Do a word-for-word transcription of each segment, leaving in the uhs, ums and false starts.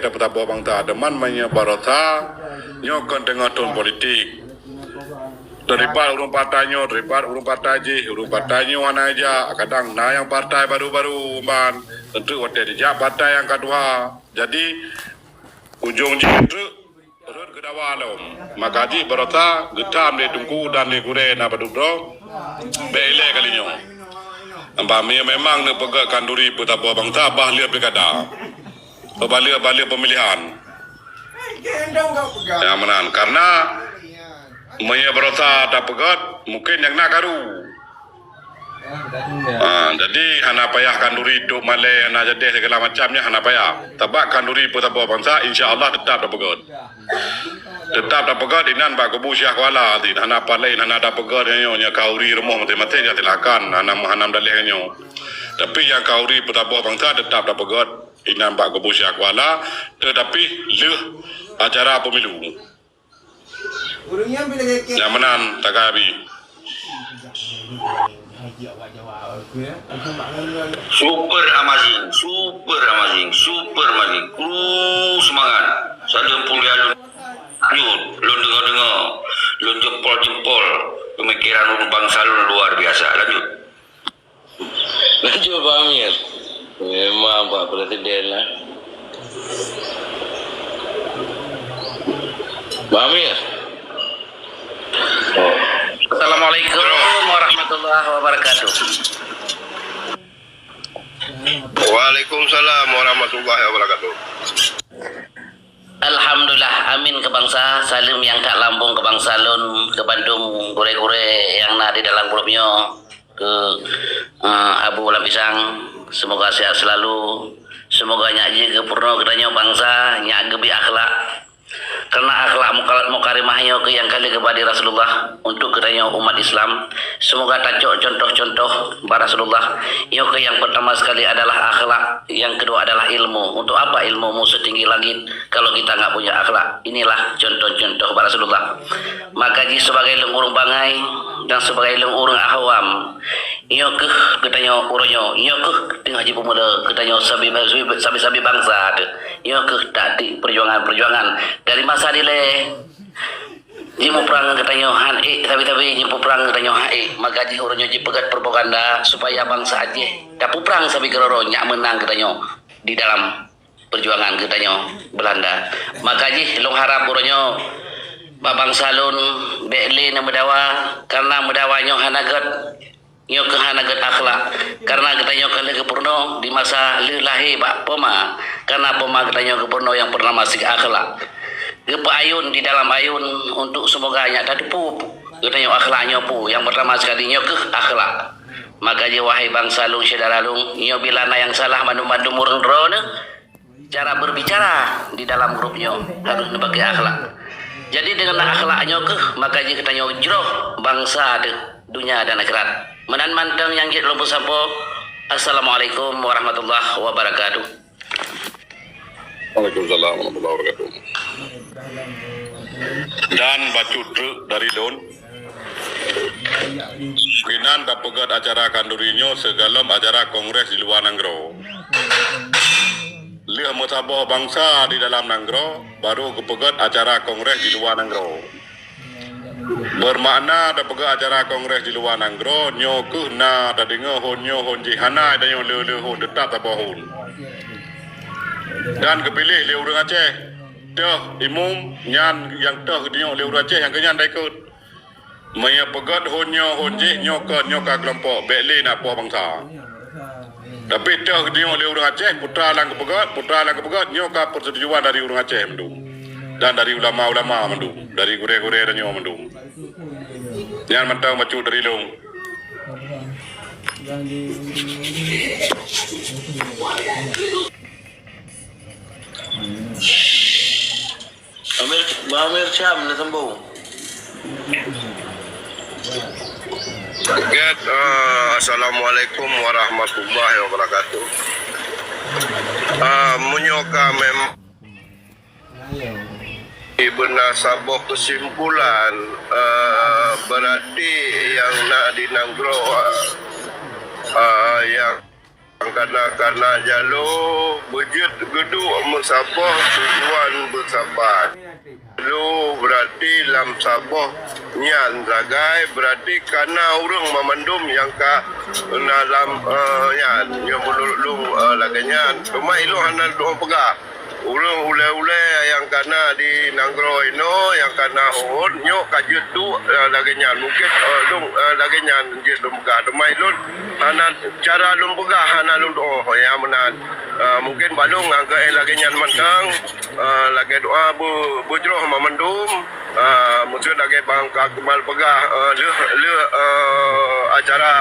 Peusaboh bansa, teuma meunyoe baroesa nyoe kon teungoh thon politik. Teulibat ureuëng partai nyoe, teulibat ureuëng partai jih, ureuëng partai nyoe hana jak, kadang na nyang partai baru-baru ban, enteuk watée jijak partai nyang ka tuha. Jadi, ujong jih enteuk rhot geudawa lom. Maka jih baroesa geutam lé teungku dan lé gurée na padub droe, bék ilée kali nyoe. Amba meunyoe memang neupeugét khanduri peusaboh bansa bah lheueh pilkada. Bah lheueh, bah lheueh pemilihan. Nyang meunan, karena meunyoe baroesa tapeugét, mungkin nyang na karu. Ha, jadi hana payah khanduri dok malée, hana jadeh segala macam nyan hana payah. Sabab khanduri peusaboh bansa, insya Allah teutap tapeugét. Teutap tapeugét inan bak kubu Syiah Kuala, hana pat laén, hana tapeugét nyoe, nyoe khanduri rumoh maséng-maséng, ya silakan, hana, hana meudaleh nyoe. Tapi nyang khanduri peusaboh bansa teutap tapeugét inan bak kubu Syiah Kuala, tetapi lheueh acara pemilu. Nyang meunan tagai abi. Super amazing, super amazing, super amazing. Kru semangat. Saleuem pulia lôn. Lanjut, lôn deungoe-deungoe. Lôn jempol-jempol. Pemikiran ureuëng bansa lôn luar biasa. Lanjut. Lanjut, Pak Amir. Memang Pak Presiden lah. Pak Amir. Oh. Assalamualaikum warahmatullahi wabarakatuh. Waalaikumsalam warahmatullahi wabarakatuh. Alhamdulillah, amin keu bansa, saleuem nyang that lambong keu bansa lôn, keu bandum gurée-gurée nyang na di dalam grup nyoe, keu, eh, Abu Lam Pisang, semoga sehat selalu, semoga nyak jih geupeurunoe geutanyoe bansa, nyak geubi akhlak. Karena akhlak muka-, mukarimah nyoe keuh nyang ka lheueh geuba di Rasulullah untuk geutanyoe umat Islam. Semoga tacok contoh-contoh bak Rasulullah. Nyoe keuh nyang pertama sekali adalah akhlak, yang kedua adalah ilmu. Untuk apa ilmumu setinggi langit kalau kita nggak punya akhlak? Inilah contoh-contoh bak Rasulullah. Maka jih sebagai lôn ureuëng bangai dan sebagai lôn ureuëng awam, nyoe keuh geutanyoe uroe nyoe, nyoe keuh teungoh jipeumula geutanyoe sabe-, sabe-sabe bansa teuh. Nyoe keuh taktik perjuangan-perjuangan dari masa dilée. Jimuprang geutanyoe han ék, sabe-sabe jimuprang geutanyoe han ék. Maka jih uroe nyoe jipeugét propaganda supaya bansa Aceh tapuprang sabe keudroe-droe nyak meunang geutanyoe di dalam perjuangan geutanyoe Belanda. Maka jih lôn harab uroe nyoe bak bansa lôn bék lé neumeudawa, karena meudawa nyoe hana gét. Nyoe keuh hana gét akhlak, karena geutanyoe ka lheueh geupeurunoe di masa lheueh lahé bak poma, karena poma geutanyoe geupeurunoe nyang peureunama sigoe akhlak. Geupeuayun di dalam ayun untuk seumoga nyak tateupeue geutanyoe akhlak nyoe peue, nyang peureutama sekali nyoe keuh akhlak. Maka jih wahai bansa lôn syedara lôn, nyoe bila na nyang salah mandum-mandum ureuëng droeneuh, cara berbicara di dalam grup nyoe harôh neupake akhlak. Jadi deungon akhlak nyoe keuh maka jih geutanyoe jroh bansa teuh donya dan akhirat. Meunan mantong nyang jeuet lôn peusampoe. Assalamualaikum warahmatullahi wabarakatuh. Waalaikumsalam warahmatullahi wabarakatuh. Dan bacut treuk dari lôn. Keunan tapeugét acara khanduri nyoe sigohlom acara kongres di luwa nanggroe. Lheueh meusaboh bansa di dalam nanggroe, baru geupeugét acara kongres di luwa nanggroe. Beumakna tapeugét acara kongres di luwa nanggroe, nyoe keuh na tadeungoe hon nyoe hon jih, hana tanyoe le-le hon, teutap saboh hon. Dan geupiléh lé ureuëng Aceh, teuh imum nyan nyang teuh geudeungoe lé ureuëng Aceh nyang keu nyan taikot. Meunyoe peugét hon nyoe hon jih, nyoe kon, nyoe ka keulompok, bék lé na poh bansa. Tapi teuh geudeungoe lé ureuëng Aceh, putra lam geupeugét, putra lam geupeugét, nyoe ka peusetujuan dari ureuëng Aceh mandum. Dan dari ulama-ulama mandum, dari gurée-gurée tanyoe mandum. Nyan mantong bacut dari lôn. Amir, Bang Amir Syam na sambung. Gét, eh, Assalamualaikum warahmatullahi wabarakatuh. Ah, meunyoe ka mem-, ibeuna saboh keusimpulan, eh, berarti nyang na di nanggroe, eh, nyang Kana-kana jaloe beujeuet geuduek meusaboh tujuan beusapat. Jaloe beurati lam saboh nyan sagai beurati kana ureuëng mamandum nyang ka na lam, eh, nyan. Nyoe meunurot lôn, eh, lagée nyan. Teuma ilôn hana lôn peugah. Ureuëng ulée-ulée nyang kana di nanggroe inoe, nyang kana hot, nyoe ka jeuet duek, eh, lagée nyan. Mungken, eh, lôn, eh, lagée nyan jeuet lôn peugah. Teuma ilôn hana, cara lôn peugah hana lôn tuoh nyang meunan. Eh, mungken bak lôn nyang keu lagée nyan mantong, eh, lagée doa beu-, beujroh mamandum, eh, meuseuet lagée bang ka keumal peugah, eh, lheueh, lheueh, eh, acara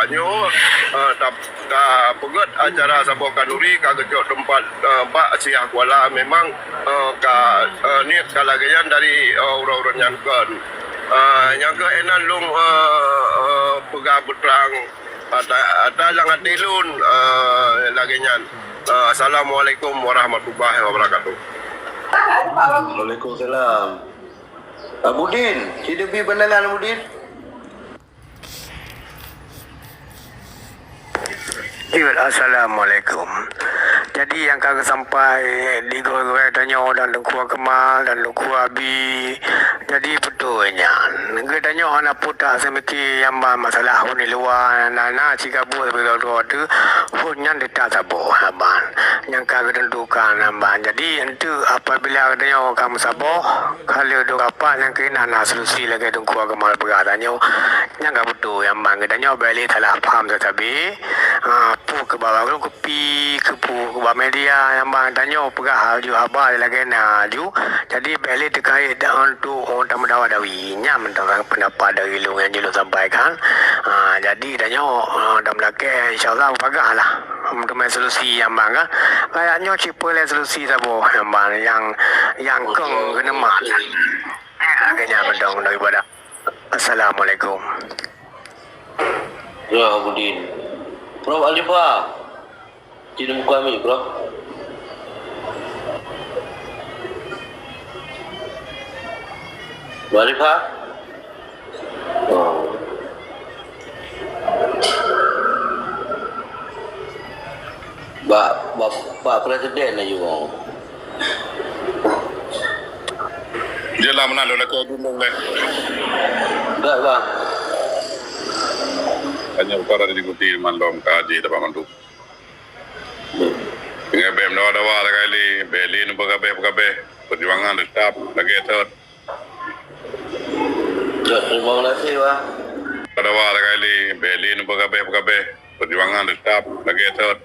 nyoe, eh, tap-, ka peugét acara saboh khanuri ka geucok teumpat, eh, bak Siah Kuala memang, eh, ka, eh, niet ka lagée nyan dari, eh, ureuëng-ureuëng nyan kon. Eh, nyang keu inan lôn, eh, eh, peugah beutrang ata, ata lam até lôn, eh, lagée nyan. Eh, Assalamualaikum warahmatullahi wabarakatuh. Waalaikumsalam. Abudin, ci teubi pandangan Abudin? Jeuet, assalamualaikum. Jadi nyang ka geusampai di gurée-gurée tanyoe dan Teungku Kemal dan Teungku Abi, jadi beutôi nyan. Geutanyoe hana putak seumiki nyang ba masalah phon di luwa na, na, na cit gabuek sigoe droe teuh phon nyan teutap saboh saban nyang ka geuteuntukan saban. Jadi enteuk apabila geutanyoe ka meusaboh, ka lheueh dua rapat nyang keunan na solusi lagée Teungku Kemal peugah tanyoe. Nyang ka beutôi nyang ban geutanyoe bék lé salah paham sabe-sabe. Ha, peue keu bak ureuëng keupi, keu peue keu bak media nyang ban tanyoe peugah laju haba lagée na laju. Jadi bék lé teukaét dak untuk tameudawa dawi. Nyan mantong pendapat dari lôn nyang jeuet lôn sampaikan. Ha, jadi tanyoe, ha, dan meulakée insya-Allah peugah lah. Meuteumé solusi nyang ban kan. Rakyat nyoe cit peureulee solusi saboh nyang ban nyang, nyang kong geuneumat. Lagée nyan mantong daripada. Assalamualaikum. Ya, Abudin. Prof Alifah. Ci muka mi, Prof. Prof Alifah. Oh. Bak, bak, bak presiden laju. Jeulaih meunan lôn lakée dulu lé. Enggak, Bang. Hanya ukara diikuti mandum ka haji dapat mantu. Ngebem dawa-dawa sekali, beli nubah kabeh-kabeh. Perjuangan tetap lagi esot. Ya, terima kasih, Bang. Dawa sekali, beli nubah kabeh-kabeh. Perjuangan tetap lagi esot.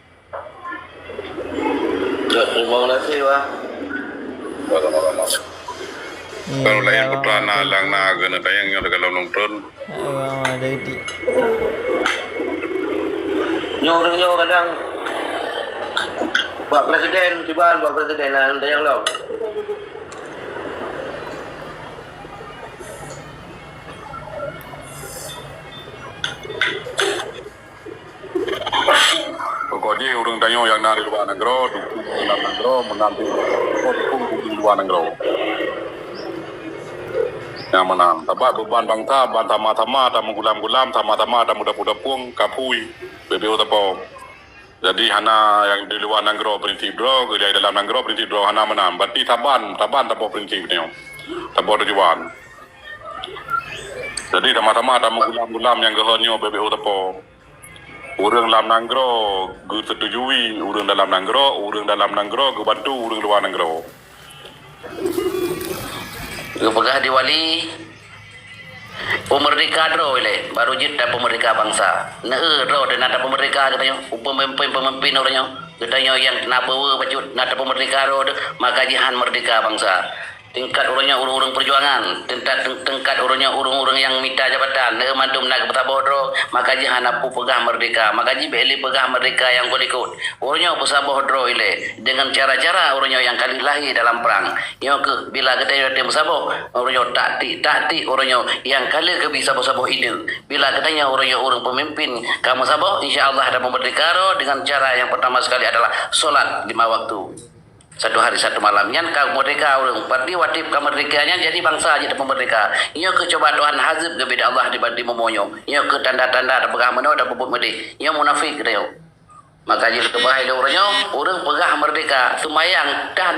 Ya, terima kasih, Bang. Sama-sama. Kalau lain putra na lang na geuneuk tayang nyoe dalam nonton. Nyoe ureuëng nyoe kadang Pak Presiden, tiban Pak Presiden na tayang lom. Pokok jih ureuëng tanyoe nyang na di luwa nanggroe, dukung ureuëng lam nanggroe, meunanti dukung ureuëng luwa nanggroe. Nyang meunan, sabab beuban bansa ban sama-sama tameugulam-gulam, sama-sama tameutapong-tapong, kapui, beu-beu tapong. Jadi hana nyang di luwa nanggroe prinsip droe, geujak dalam nanggroe prinsip droe hana meunan. Berarti saban, saban saboh prinsip nyoe. Saboh tujuan. Jadi sama-sama tameugulam-gulam nyang geuhon nyoe beu-beu tapong. Ureuëng lam nanggroe geusetujui ureuëng dalam nanggroe, ureuëng dalam nanggroe geubantu ureuëng luwa nanggroe. Geupeugah di Wali, peumeurdeka droe ilée, baru jeuet tapeumeurdeka bansa. Neu-eu droe teuh na tapeumeurdeka geutanyoe, peumimpén-peumimpén uroe nyoe. Geutanyoe nyang na peuweue bacut na tapeumeurdeka droe teuh, maka jih han meurdeka bansa. Tingkat uroe nyoe ureuëng-ureuëng peujuangan, tingkat, tingkat uroe nyoe ureuëng-ureuëng nyang mita jabatan, neu-eu mandum na geupeusaboh droe, maka jih hana peue peugah meurdeka, maka jih bék lé peugah meurdeka nyang kon likot. Uroe nyoe peusaboh droe ilée deungon cara-cara uroe nyoe nyang ka lheueh lahé dalam prang. Nyoe kheueh bila geutanyoe teuh meusaboh, uroe nyoe taktik-taktik uroe nyoe nyang ka lheueh geubi saboh-saboh ideh. Bila geutanyoe uroe nyoe ureuëng peumimpén ka meusaboh, insya Allah tapeumeurdeka droe deungon cara nyang peurtama sekali adalah solat lima waktu. Satu hari satu malam nyan ka meurdeka ureuëng. Pat di watée ka meurdeka nyan jadi bansa jeuet tapeumeurdeka. Nyoe kheueh cuba Tuhan hazeueb geubeda Allah di, di bumoe nyoe. Nyoe kheueh tanda-tanda tapeugah meunoe tapeubuet meudeh. Nyoe munafék geutanyoe. Maka jih teupeugah lé ureuëng nyoe, ureuëng peugah merdeka, seumayang dan